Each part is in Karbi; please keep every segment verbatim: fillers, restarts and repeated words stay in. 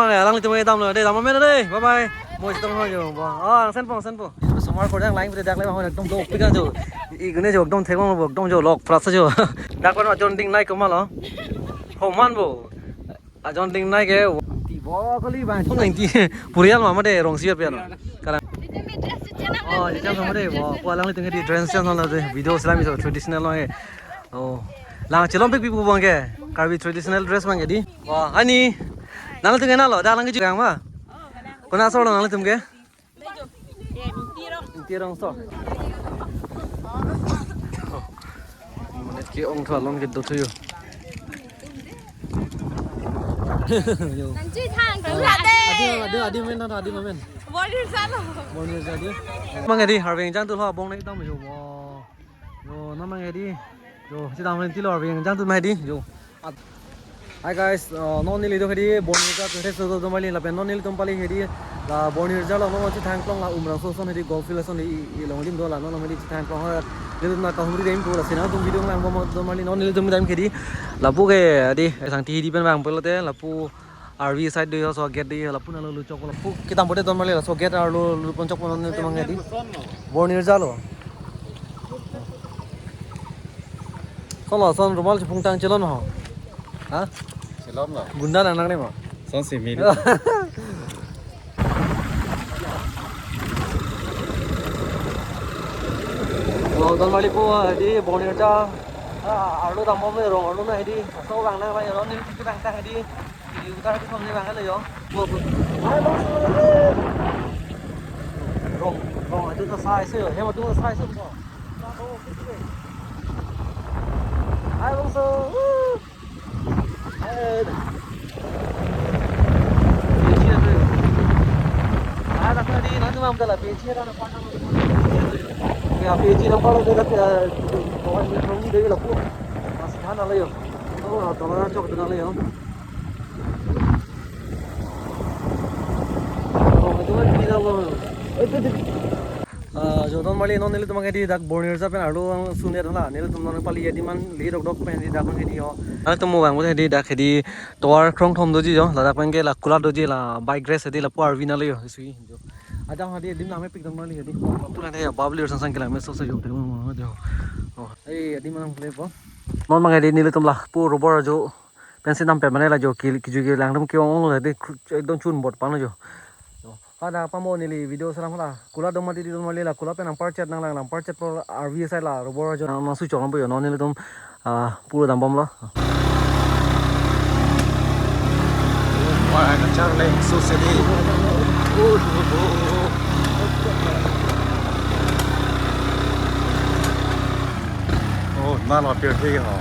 Alanglitum ke damlo dei, dam amen dei. Bye bye. Mo sitong ho jo. Ba. Ah, sen po, sen po. Osomar kordang lain dak le ho ekdom dopik an jo. Igun jo ekdom thek lo ekdom jo lok prat sa jo. Dak pen ajon dingnei komatlo. Homan bo. Ajon dingnei ke. Ti bo kali bang. Thong nang ti. Purial mama dei rong siat pian. Kalang. Oh, jam sama dei. Wah, ko alanglitum ke di dress change lo dei. Video selam iso traditional lo ke. Oh. Lang chelom pik pipo bang ke. Karbi traditional dress bang ke di. Wah, ani. Nanglitum ke nalo, dak lang ke jukang ma. Konat asor lo nanglitum ke? Inti Rongso. Monit ke-ong thu along kedo thu yo. Yo. Nangji thang, thang lade. Adi, adi, adi men, adi men. Bornir jalo. Bornir jalo. Mang ke di, Karbi Anglong jang tu lo, bong ne tam yo. Wow. Yo, non mang ke di. Yo, si dam ren tilo, Karbi Anglong jang tu mang ke di. Yo. Hi guys, uh, non nelitum ke di Bornir Jar pen theso do mali lapen non nelitum pali ke di la Bornir Jar lo non chethang klong la Umrangso ason ke di golf field ason ke di ilong lim do la non mali chethang klong ha nelitum na kahumri dem pu lasi nangtum video lang bom do mali non nelitum dam ke di lapu ke di sang ti di pen bang pulote lapu R V side do yo so gate di lapu nalo luchok lapu kitam bote do mali laso gate arlo lupon chok non nelitum ke di Bornir Jar lo. Solo, son rumal chepung tang chelon ho. Ha? Chelon lo. Gunda nang nangne ma. Son simi. Lo don mali po di Bornir Jar. Ah, arlo dam bom rong arlo na di. So bang nang bang ron ni bang ta di. Yu ta di som ni bang lo yo. Rong, rong atum ta sai se yo. Hem atum ta sai se ko. Hai bangso. Hai. Peji atu. Ah, tak tadi nanti mam dalam peji ada apa nama? Ya, peji nampak lo dekat ya. Kawan ni rong ni dari lapu. Masih mana lo yo? Oh, tolong cok dengan lo yo. Ah, jo don mali non nelitum ke di dak Bornir Jar pen arlo sune dhola nelitum non pali adim an li dok dok pen di dak ke di yo. Nangtum mo bang ke di dak ke di tovar krongthom doji jo ladak pen ke la kulat doji la bike race di lapu arvi nalo yo sui jo. Ajang hadi adim name pik don mali hadi. Puran he babli sang sang kelang me so so jo. Oh. Eh adim nang play po. Non mang ke di nelitum lapu rubber jo. Pensi nam pe mane la jo ki kiju kelang dum ke-ong lo de ekdom chun bot pano jo. Hada pamo neli video selam hala. Kula doma di doma mali la kula pen nang parchet nang lang lang parchet pro R V S I la rubber jo nang nang su chong bo yo non nelitum ah puro dam bom lo. Wah, kachar le so se di. Oh, na lo pir thi ho.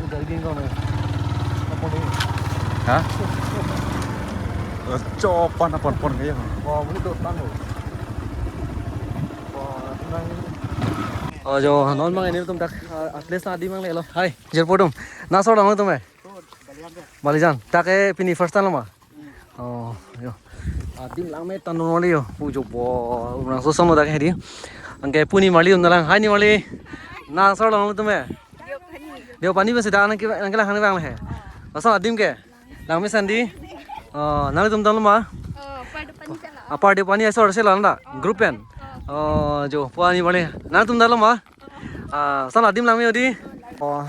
Udah gini kau nih. Apa nih? Hah? Eh, copan apa pon kayak. Wah, ini tuh tanu. Wah, tenang. Oh, jo, non mang nelitum dak, ah, at least na adim mang lelo. Hai, jirpo dum. Nang asor dam nangtum eh? Balijan. Dak ke pini first time lo ma? Oh, yo. Adim lang me tan nonmali yo. Pujo bo, Umrangso ason lo dak ke di. Anke pu nimarli un lang. Hai nimarli. Nang asor dam nangtum eh? Deopani pensi dak nang ke nang kelang bang le he. Lason adim ke? Lang me sandi. Oh, nanglitum damlo ma? Oh, par Deopani jala. Ah, par Deopani asor si landa. Group pen. Oh, jo, pu nimarli. Nangtum damlo ma? Ah, lason adim lang me di. Oh.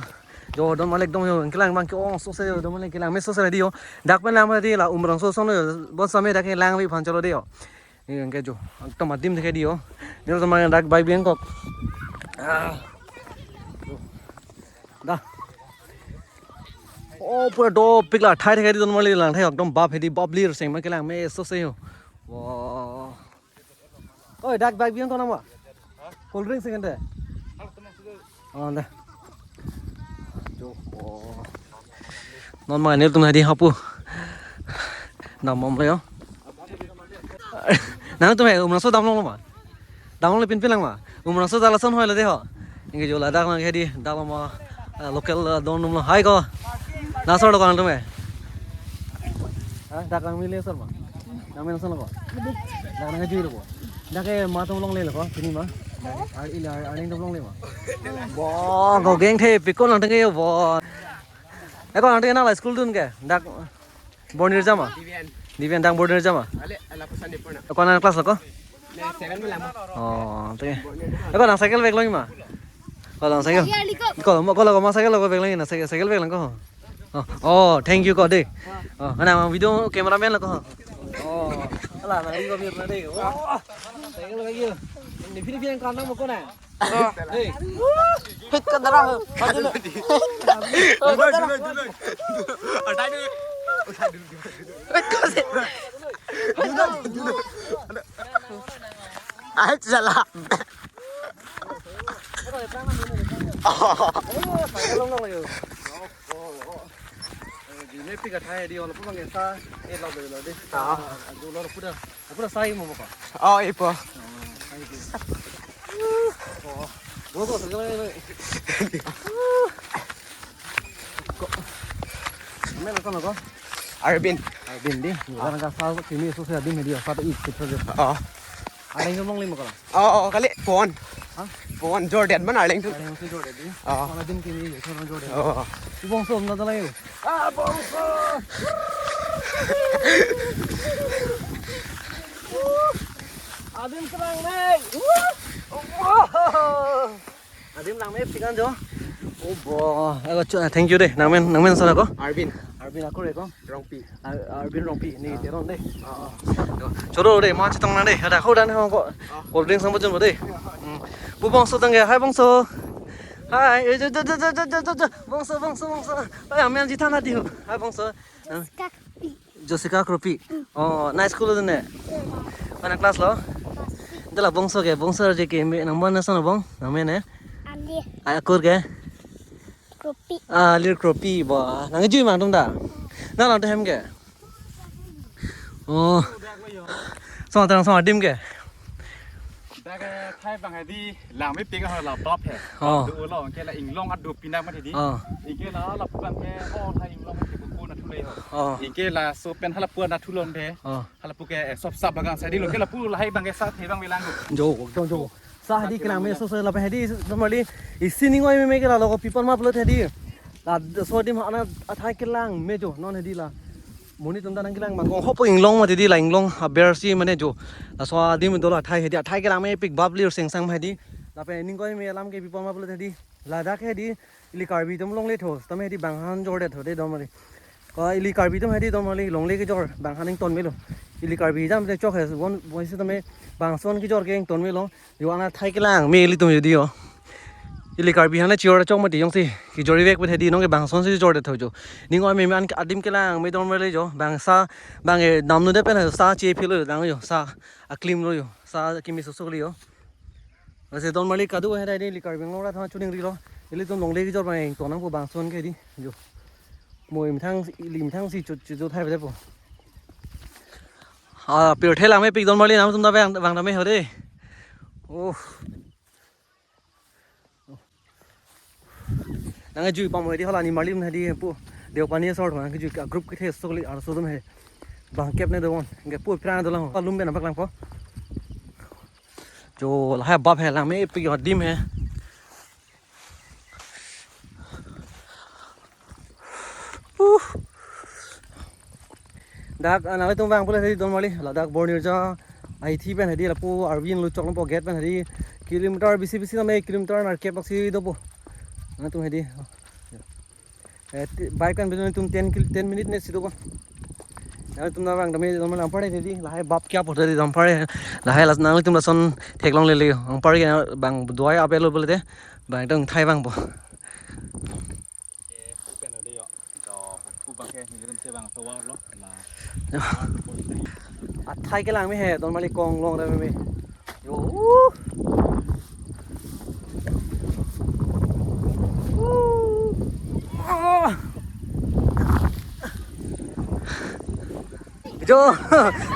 Jo, don mali ekdom yo, kelang bang ke-ong so se yo, don mali kelang me so se di yo. Dak pen lang di la Umrangso ason yo, bon same dak kelang bi phan cholo di yo. Ini yang ke jo, ekdom adim thek di yo. Ini teman dak bike bi angkok. Ah. Dah. Oh, pura dopik la, thai thek di don mali lang thai ekdom bap he di babli seng ma kelang me so se yo. Wah. Oi, dak bike bi angkok nama? Cold drink sing ande. Oh, ande. Jo, oh. Non mang nelitum hadi hapu. Dam bom le yo. Nangtum he Umrangso damlo ma? Damlo le pin pin lang ma? Umrangso jala son hoi le de ho. Inge jo ladak nang hadi damlo ma, eh, local, eh, don dum lo. Hai ko. Nang asor lo ko nangtum he. Ha, dak lang mili asor ma. Nang men asor lo ko. Dak nang jui lo ko. Dak ke ma tum longle lo ko, pini ma. Ar ila ar ning tum longle ma. Bo, ko geng the, pikon lang tengke yo bo. Eko nangte nangli school dun ke? Dak Bornirja ma? Divian. Divian dak Bornirja ma? Ale, ala pesan di pona. Eko nang class lo ko? Ne seven me lang. Oh, te. Eko nang cycle bag lo ma? Ko lang cycle. Iya, liko. Ko mo ko lo ko ma cycle lo ko bag lo na cycle, cycle bag lang ko. Oh, oh, thank you ko de. Oh, nang video cameraman lo ko. Oh, ala nang liko mir na de. Oh, cycle bag yo. Ni pini pini kan nang mo ko na. Hey. Hit ka dara. Hit ka se. Ai, chala. Dine pika thai di, wala pulang esa, eh, lo de, lo de. Ah. Aduh, lo pura, pura sai mo ka. Oh, ipo. Sai di. Oh, go, go, go, go. Ko. Mel ko ko. Arvin. Arvin di. Ah. Orang ka sa kimi so sa di media sa to ik. Oh. Arleng ke mong lima ko. Oh, oh, kali pon. Hah? Pon Jordan man arleng tu. Arleng tu Jordan di. Oh. Kalau din kini ya, Jordan. Oh. Bongso na dalai. Ah, bongso. Adim serang nih. Adim nang me pikan jo. Oh, bo. Eko cho, thank you de. Nang men, nang men sana ko? Arvin. Arvin aku re ko? Rongpi. Ar-, Arvin Rongpi ni teron de. Oh. Choro de, ma chetong nang de. Ada ko dan ko. Cold drink sama jen de. Hmm. Bu bongso tang ya. Hai bongso. Hai. Eh, jo, jo, jo. Bongso, bongso, bongso. Hai, amen ji thana di. Hai bongso. Jessica Kropi. Oh, nice school ne. Mana class lo? Dala bongso ke, bongso je ke me nang mana sana bong? Nang me ne? Andi. Akur ke? Kropi. Ah, Lir Kropi ba. Nang jui mang tum da. Nang lang te hem ke? Oh. So tang so adim ke? Dak ke thai bang hedi lang me pik ha la top he. Oh. Du lo ke la inglong adu pinak ma hedi. Oh. Inke la la puan ke ho thai inglong ke ko na thule ho. Oh. Inke la so pen hala puan na thulon de. Oh. Hala pu ke, eh, sop sap bagan sa di lo ke la pu lahai bang ke sa the bang bilang. Jo, jo, jo. Sa hedi kelang me so so la hedi normally isi ning oi me me ke la lo ko pipon ma plot hedi. La so di ma ana athai kelang me jo non hedi la. Moni tum ta nang kelang ma kong hopo inglong ma hedi la inglong aber si mane jo. Laso adim dolo athai hedi athai kelang me pik bab lir seng sang ma hedi. Lapen ning koi me alam ke pipon ma plot hedi. Ladak hedi ili Karbi tum longle tho. Tame hedi bang han jor det tho de dom mali. Ko ili Karbi tum hedi dom mali longle kejor bang han ington melo. Ili Karbi jam te chok he bon bon si tame bang son kejor ke ington melo. Jo ana athai kelang me ilitum jo di jo. Ili Karbi han le chior chok mati jongsi. Kejor ivek pet hedi nong ke bang son si jor det tho jo. Ning oi me me an adim kelang me dom mali jo. Bang sa bang e dam nu de pen sa che philo dang jo. Sa aklim lo jo. Sa kimi susuk li jo. Ase don mali kadu he dai de ili Karbi Anglong ra thang chuning rilo. Ilitum longle kejor bang ington nangpo bang son ke di. Jo. Mo imthang ilimthang si chu chu chu thai po. Ah, pirthe lang me pik don mali nangtum ta bang bang ta me ho de. Oh. Nang jui pam hedi hala ni marlim hedi pu. Deopani asor nang jui ka group kethe sokli arso dum he. Bang kep ne don. Nge pu pran do lang. Lum be na bak lang po. Jo lahai bab he lang me pi adim he. Uh. Dak, ah, nanglitum vang pule hedi don mali, ladak Bornirja, I T pen hedi lapu Arvin lu chok po gate pen hedi, kilometer bisi bisi name kilometer nar kep aksi dopo. Nangtum hedi. Eh, ti-, bike pen tum ten kil-, ten minute ne si dopo. Nangtum na vang dame don mali ampar hedi, lahai bab kya photo hedi ampar, lahai las nanglitum lason theklong lele, ampar ke bang duai apel lo bole te, bang dong thai bang po. Ke pu pen ode yo. Jo, pu bang ke nelitum che bang tovar lo. La. Athai kelang me he, don mali kong long re me. Yo. Uh. Uh. Ah. Jo,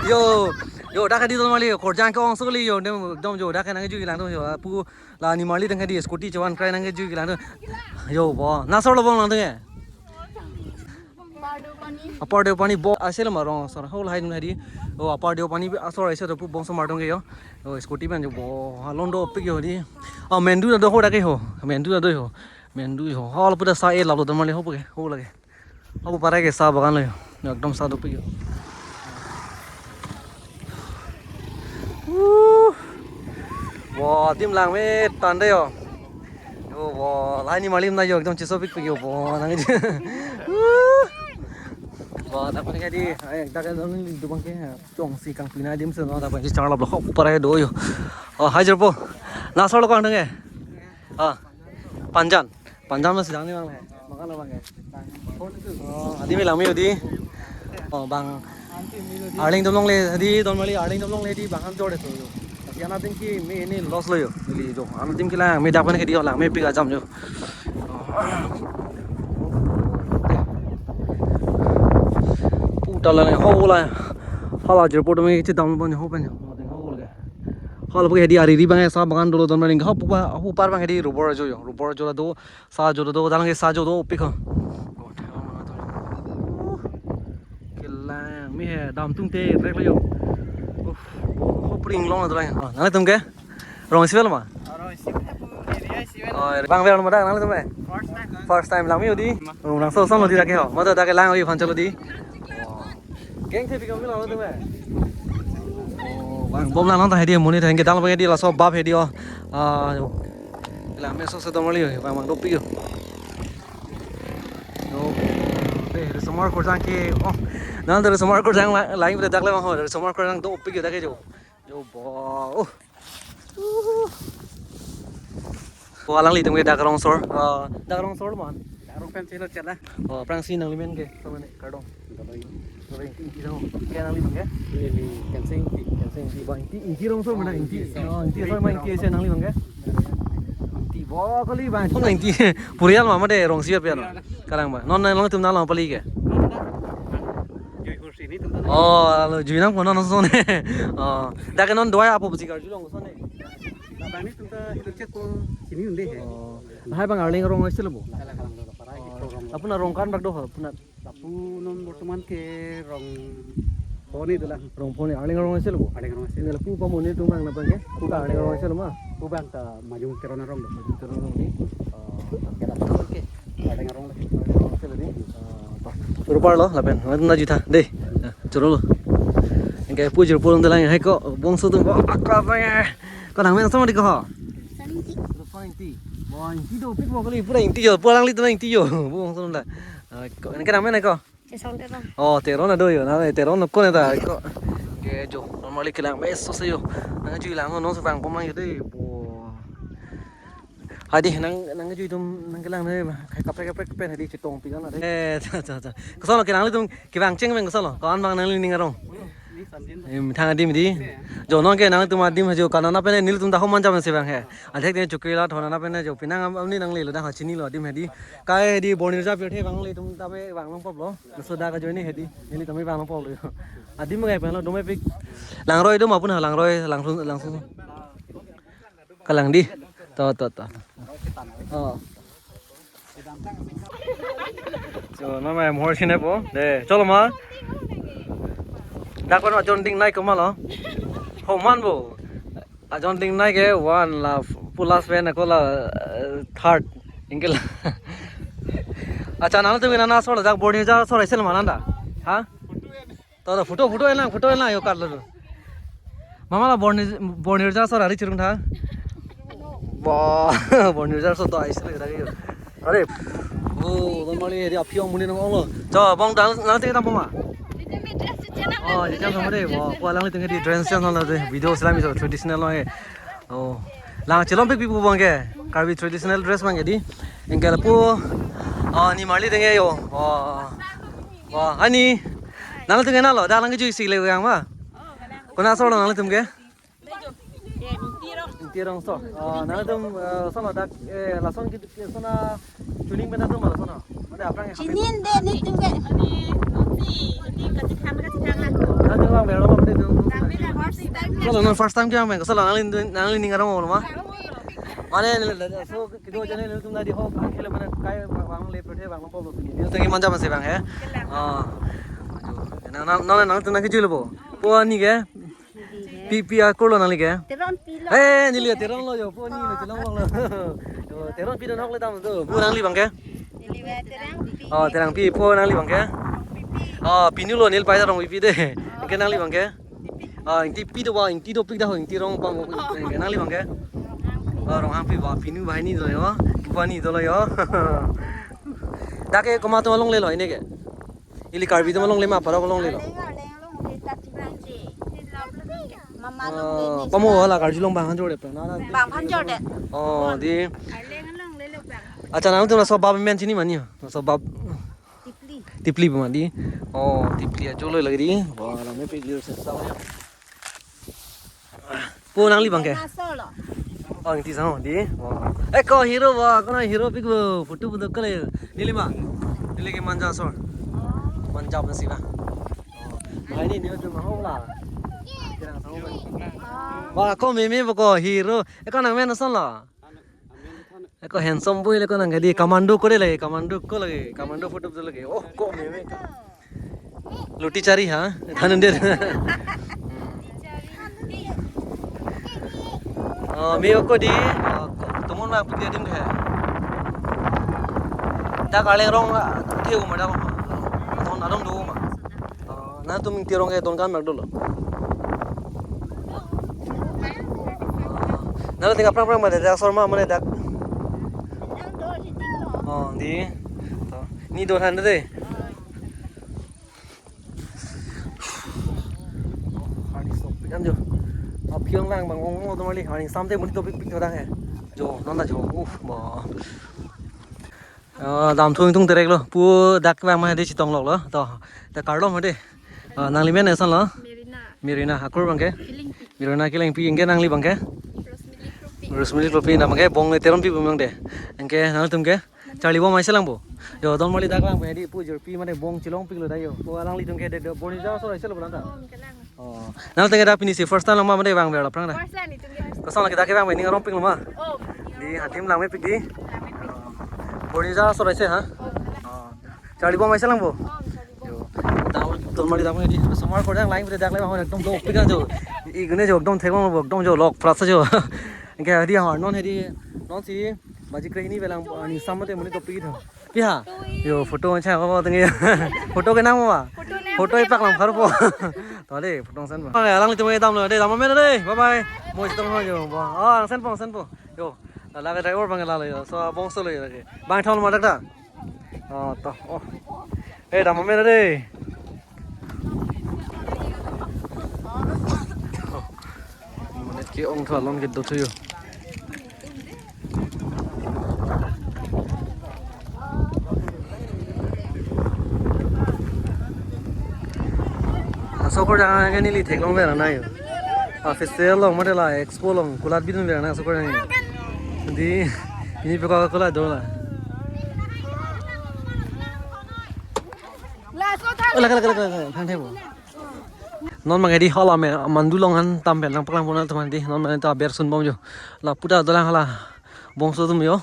yo, yo, dak hedi don mali, korjang ke ong sokli yo, dem, dom jo, dak nang jui lang dom jo, pu la ni marli tang hedi scooty chevan krai nang jui lang dom. Yo, bo, na sor lo bong lang dom e. Upper Deopani bo, ase lo ma rong sor, ho lahai dun hedi. Oh, Upper Deopani asor ase to pu bongso mar dong ke yo. Oh, scooty pen jo bo, ha londo pik yo di. Oh, Mendu do ho dak ke ho, Mendu do ho, Mendu ho. Ho lo pu ta sa e la lo don mali ho pu ke, ho lake. Abu parai ke sa bagan lo yo. Ekdom sa dopik yo. Uh. Wah, adim langme tande yo. Yo, wah, lahai nimarli atum ta yo ekdom chesopikpik yo, wah, nang. Uh. Wah, dak pen ke di, ai, dak pen dong ni dubang ke. Chongsi kangpina adim si no, dak pen si charlap lo, hop, parai do yo. Oh, hai jirpo. Laso lo ko-an dong ke? Ah, Panjan. Panjan ma sidang ni bang le. Makan lo bang ke. Oh, adim langme yo di. Oh, bang. Arleng atum longle di, Donmarli arleng atum longle di, bang an jor de to yo. Lasi an adim keme ne loss lo yo. Neli jo. An adim ke langme dak pen ke di yo, langmepik ajam yo. Puta la ne ho la. Hala jirpo atum ke chedam lo ho pen yo. Hala pu ke di ariri bang ke sa bagan dolo Donmarli ke. Ho pu ba, ho par bang ke di rubber ajo yo. Rubber ajo la do, sa ajo do, dalang ke sa ajo dopik ho. Kelangme he, dam tungte rek lo yo. Uff, ho pring long la dalang. Ah, nanglitum ke? Rong isi pen lo ma? Rong isi pen pu, area isi pen. Oh, bang ver lo ma dak nanglitum ke? First time. First time langme yo di. Oh, nang so so lo di dak ke ho. Ma to dak ke lang yo phan chalo di. Geng the pikam lo tum ke? Oh, bang bom lang ta he di muni thang ke dang bang di laso bab he di oh. Ah, yo. Langme so so Donmarli yo, bang bang dopik yo. Yo. De, resomar kurjang ke, oh. Nang de resomar kurjang la, lain dak le bang ho, resomar kurjang dopik yo dak ke jo. Yo, bo. Oh. Oh, alanglitum ke dak Rongsor. Ah, dak Rongsor lo ma? Dak Rong pen chelo chela. Oh, aphrangsi nangli men ke, so mane, kardom. Doloi. Doloi, Ingti dong. Ke nangli bang ke? Neli Kensing Ingti. Kensing Ingti, bang Ingti, Ingti Rongsor mana Ingti? Ingti. Oh, Ingti Rongsor ma Ingti isi nangli bang ke? Ingti bo kali bang. Thom Ingti. Purial ma made Rongsi apian. Kalang bang. Non nangtum nang lang pali ke? Jui hursi ni tum ta. Oh, alo jui nang kono non so ne. Oh, dak ke non dua apo besi karju long so ne. Bang ni tum ta itu cek ko sini unde he. Oh. Lahai bang arleng arong isi lo bo. Kalang kalang do para itu rong. Apuna rong ko-an bak do ho, apuna. Lapu non bortoman ke Rongphone dolang. Rongphone, arleng arong isi lo bo? Arleng arong isi. Lapu pamuni atum bang napa ke? Pu ke arleng arong isi lo ma? Pu bang ta Majung Teron arong do. Majung Teron arong ni. Oh, ke lapu ke arleng arong lagi. Arleng arong isi lo ni. Oh, to. Choro parlo lapen. Nang jutha de. Choro lo. Anke pu jirpo atum dolang, hai ko bongso atum ko akap ya. Ko nang men so ma di ko ho? Seventy. Seventy. Wah, Ingti dopik bo kali, pura Ingti yo, pura alanglitum Ingti yo. Bongso atum ta. Ah, ko, anke nang men ko? Chesong Teron. Oh, Teron ado yo, nang Teron ko ne ta ko. Ke jo, Donmarli kelangme so se yo. Nang jui lang non so bang pom lang yo de. Bo. Hadi nang nang jui atum nang kelang ne, kaprek kaprek pen hadi chetongpik an ade. Eh, cha cha cha. Koson lo ke nanglitum kevang cheng bang koson lo. Ko-an bang nangli ning arong? Em, thang adim di. Jo non ke nangtum adim ha jo kanana pen nelitum ta homan jam si bang he. Adhek ne chukri la thona na pen jo pinang am ni nangli lo dak ha chini lo adim he di. Kai he di Bornirja pirthe bang nelitum ta me bang long pop lo. So dak ajoine he di. Neli ta me bang long pop lo. Adim ngai pen lo dome pik. Langroi do ma pun ha Langroi Langsun Langsun. Kalang di. To to to. Oh. So, mama em hor sine po. De, cholo ma. Dak pen ajon ding nai komat lo. Homan bo. Ajon ding nai ke one la, pu last pen ako la, eh, third. Ingke la. Acha, nangtum ke nana asor dak Bornirja asor isi lo ma nanda? Ha? To, to, photo, photo enlang, photo enlang, yo karlo. Mama la Bornir-, Bornirja asor ari chirung tha. Bo, Bornirja asor to ais lagi lagi yo. Are, oh, Donmarli area aphi ong muni nang ong lo. Cho, bong dal, nang tinggi tampo ma. Oh, di jam sama de. Bo, ko alanglitum ke di dress channel lo de. Video selam iso traditional lo eh. Oh. Lang chelompik pipo bang ke. Karbi traditional dress bang ke di. Anke lapu. Oh, nimarli denge yo. Oh. Wah, ani. Nangtum ke nalo, dak lang kejui si le yang ma. Ko-an asor lo nangtum ke? Ingti Rongsor. Oh, nangtum, eh, koson lo dak, eh, lason ke, ke sona tuning pen atum lo sona. Mane aphrang Chini de nelitum ke. Nangtum bang berlo ma pen atum. Koson lo non first time ke bang, koson lo nangli, nangli ning arong lo ma. Mane neli, so kedo jane nelitum nadi ho, akhele mane kai bang le pirthe bang pop lo. Nelitum ke manja masi bang he. Oh. Nang, nang, nang, nangtum nang kejui lo bo. Po ani ke? Pi, pi akur lo nangli ke? Teron pi lo. Eh, neli Teron lo yo, po ani lo chelong lo. Yo, Teron pi do nok le dam do. Pu nangli bang ke? Neli Teron pi. Oh, Terangpi po nangli abang ke? Oh, pinu lo neli pai ta Rongpipi dei. Anke nangli abang ke? Oh, Ingtipi do ba, Ingti dopik dah, Ingti rong pang. Anke nangli abang ke? Oh, Ronghangpi ba, pinu banghini dolo yo. Pu banghini dolo yo. Dak ke komat atum alongle lo, ini ke? Ili Karbi atum alongle ma, parok alongle lo. Arleng, arleng alongle, tat si bang si. Mama alongle. Oh, ni pamo sa. Hala karjulong bang hanjor dei, na, na. Bang hanjor dei. Oh, dei. Arleng alongle lo bang. Accha, nangtum laso bab men chini ma ni? Laso bab. Tipli. Tipli ma dei. Oh, Tipli ajo lo lagi dei. Wah, rame pe jir sesa ya. Po nangli abang ke? Dinosaur lo. Oh, Ingti sang dei. Wah. Eh, ko hero ba, ko na hero pik bo. Photo photo kali. Neli ma. Neli ke Manja asor. Manja apa sih, Bang? Oh. Hai ni, ni tu ma ho la. Kirang sang ho ba. Wah, ko meme ba ko hero. Eh, ko nang men ason la. Eko handsome boy le ko nang ke dei, commando ko dei lagi, commando ko lagi, commando photo betul lagi. Oh, ko meme. Luti chari ha, thanan dei. Oh, me ko dei, oh, ko, tumon ma putih adim ke. Dak arleng rong, ah, theu ma dak ma. Don adon do ma. Oh, nangtum Ingti rong ke don kan mak dolo. Nalo tinggal prang prang ma dei, dak asor ma mane dak. Oh, dei. To. Ni don han dei. Arni sopik an jo. Aphiong lang bang ong mo domali arni samte monit dopik pik thodang he. Jo, non ta jo. Uf, ba. Ah, dam thung thung terek lo. Pu dak vang ma dei chetong lok lo. To, dak karlom dei. Ah, nangli men ason lo? Merina. Merina, akur abang ke? Kilingpi. Merina Kilingpi, anke nangli abang ke? Rosmili Kropi. Rosmili Kropi, nang abang ke Bong le Teronpi bumang dei. Anke nangtum ke? Charli Bom mai selang bo. Jo, don mali dak lang dei pu jirpi mane Bong chelong pik lo dei yo. Ko alanglitum ke dei, dei Bornija asor aise lo bang ta. Oh, kelang. Oh. Nangtum ke dak pini si first time lang ma mane vangver lo aphrang ta. First time itum ke. Kosong lagi dak ke vang ning arong pik lo ma. Oh. Dei, hatim lang me pik dei. Lang me pik. Oh. Bornija asor aise ha? Oh, kelang. Oh. Charli Bom mai selang bo. Oh, Charli Bom. Yo. Dak don mali dak dei. Somar ko dak lain dak lang ekdom dopik an jo. Igun ne jo ekdom thek lo ekdom jo lok prat sa jo. Anke dei ha non dei non si baji kre hini avelang arni samte monit dopik tho. Pi ha? Yo, photo cha ko tenge. Photo ke nang ma? Photo nang. Photo ipak lang phar po. To dei, photo send po. Oke, alanglitum ke dam lo dei, dam men dei. Bye bye. Mo chetong ho jo. Ba. Oh, send po, send po. Yo. La ke driver abang la lo yo. So bongso lo yo ke. Bang thon ma dak ta. Oh, to. Oh. Eh, dam men dei. Monit ke-ong tho alon kedo tho yo. Laso akorjang ke neli theklong ver nang yo. Ah, festival along mate la expo along kulat bidun ver nang laso akorjang. Dei, pini peko kulat do la. Ola, kala, kala, kala, kala, thang thebo. Non abang ke dei hala me mandu along han tam pen nangpaklang pon atum dei, non abang ta aber sun bom jo. Lapu ta dolang hala bongso atum yo.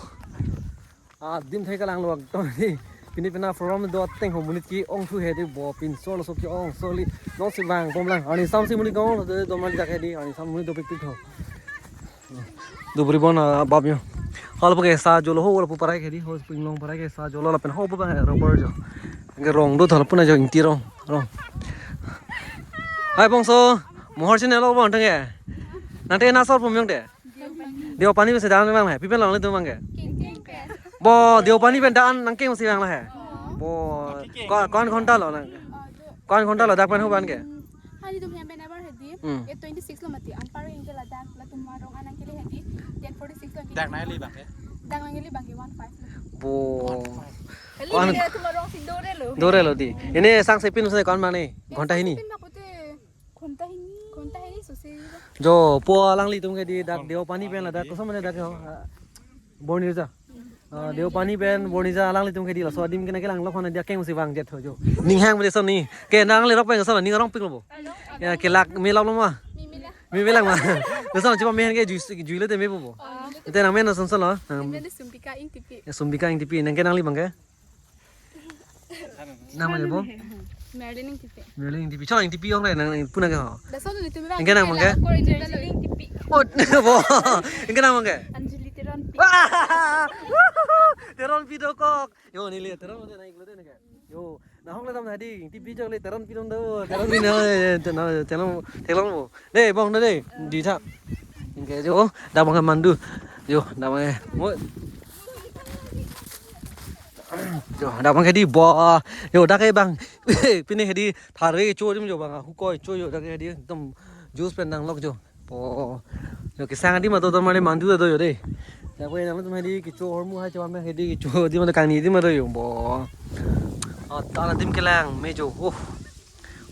Ah, dim thai kalang lo ekdom dei. Pini pina program do ateng ho monit ke-ong thu he dei bo pinso laso ke-ong so li. Non si vang bom lang. Arni samsi monit ke-ong lo dei don mali dak he dei. Arni sam monit dopik pik tho. Dubri bon, ah, bab yo. Hal pake sa jolo ho, hal pu parai ke dei, ho Pinglong parai ke sa jolo lapen ho pu bang rubber jo. Anke rong do thal puna jo Ingti rong, rong. Hai bongso, mohor sini lo bong tenge. Nangte na asor pu meyong dei. Deopani pen si dan vang he, pi pen longle tu abang ke. Bo, Deopani pen dan nangkeng si vang la he. Bo, ko-, ko-an ghonta lo nang. Ko-an ghonta lo dak pen ho abang ke. Hali tum hem pen abar he dei. Hmm. Eight twenty-six lo mati. Anpar anke ladak, latum arong anang kele he dei. Ten forty-six lo anke. Dak nangli abang ke? Dak nangli abang ke one five lo. Bo. Hali ko-an dia tum arong si dore lo. Dore lo dei. Ini sang sepin sa ko-an mane? Ghonta hini. Sepin ma kote. Ghonta hini. Ghonta hini sose. Jo, po alanglitum ke dei dak Deopani pen ladak koson mane dak ho. Bornija. Ah, Deopani pen Bornija alanglitum ke dei laso adim ke nangkelang lok hon dia keng si vang jet ho jo. Ning hang beli son ni. Ke nangli rok pen son ning arong pik lo bo. Ya ke lak me lak lo ma. Mimi la. Me me lang ma. Laso chipa me han ke jui jui lo te me bo bo. Te nang men ason son lo. Nang Mimi la Sumbika Ingtipi. Ya Sumbika Ingtipi nang ke nangli abang ke. Nang mane bo? Merlin Ingtipi. Merlin Ingtipi. Chong Ingtipi ong re nang puna ke ho. Laso tu tu me bang. Ingke nang abang ke? Ko Merlin Ingtipi. Oh, bo. Ingke nang abang ke? Anjali Teronpi. Wah! Teron pi dokok. Yo, neli Teron lo de, nang iklo de neke. Yo, nahok le dam hadi, T V jok le Teron pi dam do, Teron pi na, eh, eh, na, Teron, Teron mo. De, bong de, di tha. Anke jo, dak abang mandu. Yo, dak abang mo. Yo, dak abang hadi bo. Yo, dak ke bang. Pine hadi thare cho dim jo bang. Hukoi cho yo dak ke hadi. Ekdom juice pen nanglok jo. Po. Yo, kesang adim ato dormali mandu do yo de. Ya, ko nang tum hadi kecho hormu hai chom hadi kecho adim ato kangni adim ato yo. Po. Ah, ta adim kelang me jo. Oh.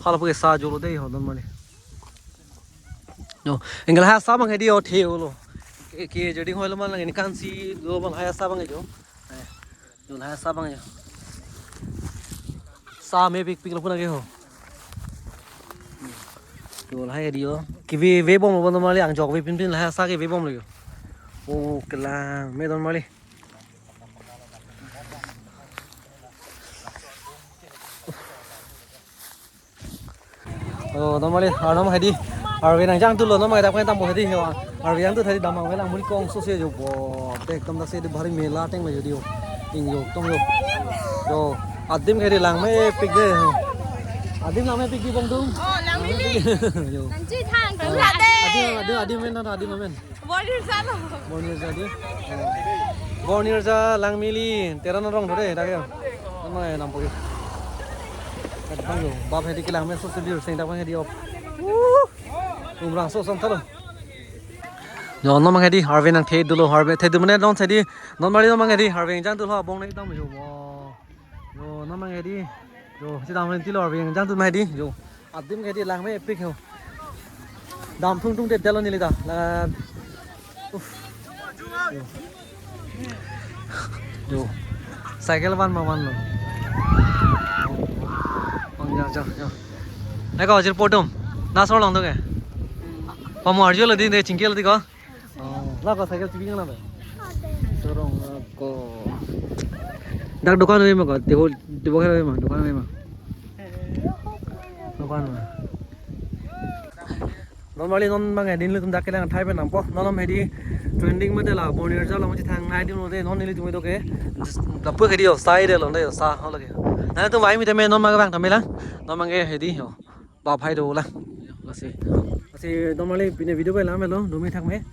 Hala po kesa jo lo de ho dormali. Yo, anke lahai asa abang hadi o the lo. Ke, ke jodi hoi lo man lagi ni kansi lo man lahai asa abang jo. Eh. Yo, lahai asa abang jo. Asa mepikpik lo puna ke ho. Yo, lahai hadi yo. Keveve bom lo dormali angjok ve pinpin lahai asa keveve bom lo yo. Oh, kelang me dormali. Oh, dormali, arnam hadi. Arve nangjangthu lo, non abang ke dak pen tampo hadi ho. Arve jangthu hadi dam abang ke lang muri kong so se jo bo. Te ekdom dak se di bhari mela ateng lo jo di ho. Ing jo, tong jo. Jo, adim ke hadi lang mepik de ho. Adim lang mepik di bong tum. Oh, lang mepik. Jo. Nangchi thang, adim, adim, adim amen, adim amen. Bornir jalo. Bornir jadi. Bornir ja lang mili, Teron arong do de, dak ke. Nama ya nampo ke. Dak bang yo, bap hadi kelang me so se dir sing dak bang hadi op. Umrang so san thalo. Yo, non abang hadi, Arve nangthe dolo, Arve the du mane non hadi, dormali non abang hadi, Arve jangthu lo, bong ne dam yo. Wow. Yo, non abang hadi. Yo, si dam ren tilo Arve jangthu ma hadi. Yo. Adim ke hadi lang mepik ho. Dam thung thung det dalo neli ta. La. Uff. Yo. Yo. Cycle van ma van lo. Bang ja ja ja. Eko jir po tum. Nasor long tung ke. Pamo arjo lo di de chingki lo di ko. Oh, la ko cycle chingki na ba. Sorong ko. Dak dukan ave ma ko. Table, table ave ma, dukan ave ma. Dukan ma. Dormali non abang hadi nelitum dak kelang thai pen nampo. Non abang hadi trending mate la Bornir ja along chethang nai dim lo de non nelitum do ke. Lapu ke di yo sai de lo de yo sa ho lagi. Nangtum vai mi tame non abang ke bang tame lang. Non abang ke hadi yo. Bap hai do lang. Lasi. Lasi dormali pine video bai lam lo, dumi thak me.